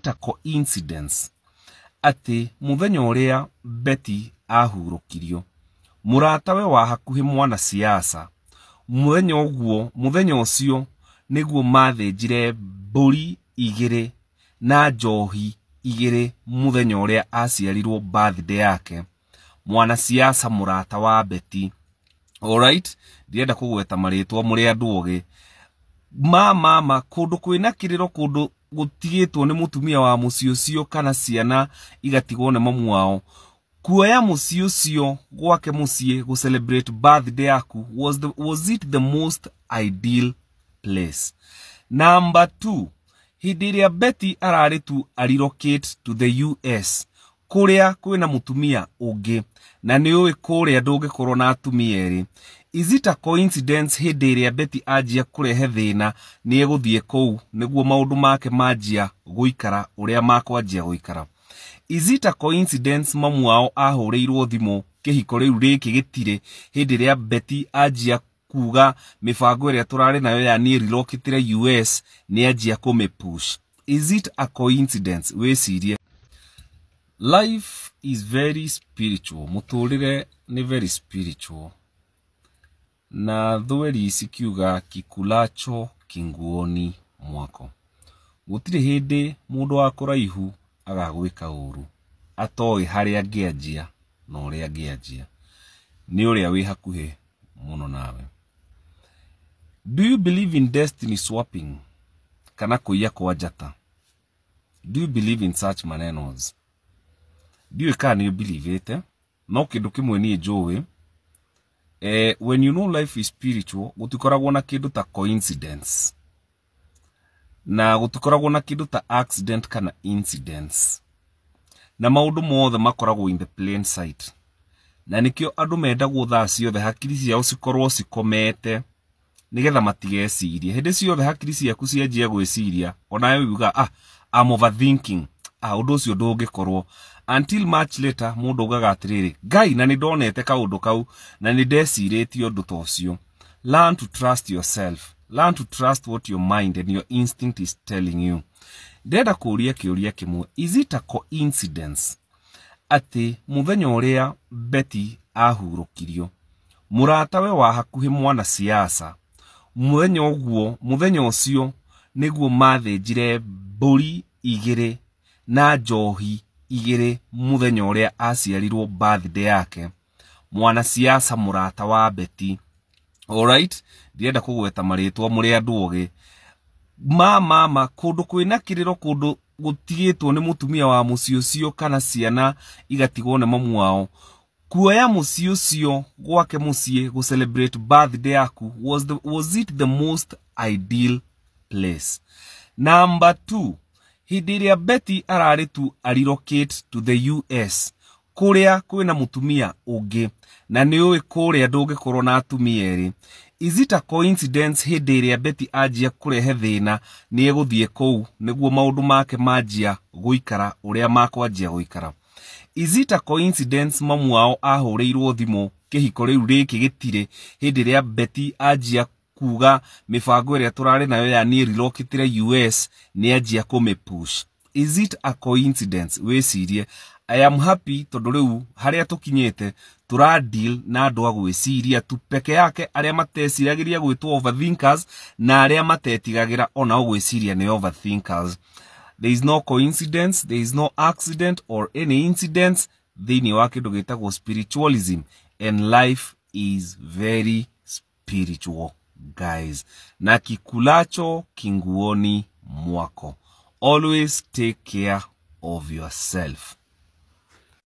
It a coincidence atĩ mũthenya ũrĩa Betty ahurũkirio, mũratawe wa hakuhĩ mwanasiasa, mũthenya ũguo, mũthenya ũcio nĩguo mathĩnjire mbũri 2 na njohi 2 mũthenya ũrĩa aciarirwo birthday yake, mwanasiasa mũrata wa Betty. Alright, ndirenda kũgweta marĩtwa, mũrĩ andũ ogĩ. Ma kũndũ kwĩna kĩrĩro, kũndũ gũtigĩtwo nĩ mũtumia wa mũciĩ ũcio kana ciana igatigwo nĩ mamu wao, kuoya mũciĩ ũcio gwake mũciĩ gũ celebrate birthday yaku, was it the most ideal place? Number 2, hĩndĩ ĩrĩa Betty ararĩ tu relocate to the US kũrĩa kwĩna mũtumia ũngĩ, na nĩ ũĩ kũrĩa ndũngĩkorwo na atumia erĩ, is it a coincidence hĩndĩ ĩrĩa Betty anjia kũrehe thĩna nĩ egũthiĩ kũu nĩguo maũndũ make manjia gũikara ũrĩa makwanjia gũikara? Is it a coincidence mamu wao ahũrĩirwo thimũ kĩhiko rĩu rĩkĩ gĩtirĩ hĩndĩ ĩrĩa Betty anjia kuga mĩbango ĩrĩa tũrarĩ nayo ya niĩ relocate US nĩ anjia kũmĩpush? Is it a coincidence? Wĩcirie. Life is very spiritual. Mũtũrĩre nĩ very spiritual. Na thweri cikiuga kikulacho kinguoni mwako. Gũtirĩ hĩndĩ mũndũ wa kũraihu agagwĩka ũru atoĩ harĩa angĩanjia na ũrĩa angĩanjia. Nĩ ũrĩa wĩ hakuhĩ mũno nawe. Do you believe in destiny swapping? Kana kũiya kwa njata? Do you believe in such manenos? Ndiũĩ kana nĩ ũbelievĩte, no kĩndũ kĩmwe niĩ njũĩ, when you know life is spiritual, gũtikoragwo na kĩndũ ta coincidence, na gũtikoragwo na kĩndũ ta accident kana incidents, na maũndũ mothe makoragwo in the plain sight. Na nĩkĩo andũ mendagwo thaa ciothe hakiri ciao cikorwo cikomete nĩgetha matigecirie. Hĩndĩ ciothe hakiri ciaku cianjia gwĩciria, onawe uga, "Ah, I'm overthinking, ah, ũndũ ũcio ndũngĩkorwo," until much later mũndũ augaga atĩrĩrĩ, "Ngai, na nĩ ndonete kaũndũ kau na nĩ ndecirĩtie ũndũ ta ũcio." Learn to trust yourself. Learn to trust what your mind and your instinct is telling you. Ndĩrenda kũũria kĩũria kĩmwe. Is it a coincidence atĩ mũthenya ũrĩa Betty ahurũkirio, mũratawe wa hakuhĩ mwanasiasa, mũthenya ũguo, mũthenya ũcio nĩguo mathĩnjire mbũri 2 na njohi 2 mũthenya ũrĩa aciarirwo birthday yake, mwanasiasa mũrata wa Betty? Alright, ndirenda kũgweta marĩtwa, mũrĩ andũ ogĩ. Ma kũndũ kwĩna kĩrĩro, kũndũ gũtigĩtwo nĩ mũtumia wa mũciĩ ũcio kana ciana igatigwo nĩ mamu wao, kuoya mũciĩ ũcio gwake mũciĩ gũ celebrate birthday yaku, was it the most ideal place? Number 2, hĩndĩ ĩrĩa Betty ararĩ tu relocate to the US kũrĩa kwĩna mũtumia ũngĩ, na nĩ ũĩ kũrĩa ndũngĩkorwo na atumia erĩ, is it a coincidence hĩndĩ ĩrĩa Betty anjia kũrehe thĩna nĩ egũthiĩ kũu nĩguo maũndũ make manjia gũikara ũrĩa makwanjia gũikara? Is it a coincidence mamu wao ahũrĩirwo thimũ kĩhiko rĩu rĩkĩ gĩtirĩ hĩndĩ ĩrĩa Betty anjia kuga mĩbango ĩrĩa tũrarĩ nayo ya niĩ relocate US nĩ anjia kũmĩpush? Is it a coincidence? Wĩcirie. I am happy tondũ rĩu harĩa tũkinyĩte tũra deal na andũ a gwĩciria tu peke yake, arĩa mateciragĩria gwĩtwo overthinkers na arĩa matetigagĩra onao gwĩciria nĩ overthinkers. There is no coincidence, there is no accident or any incidents thĩinĩ wa kĩndũ gĩtagwo spiritualism, and life is very spiritual, guys. Na kikulacho kinguoni mwako. Always take care of yourself.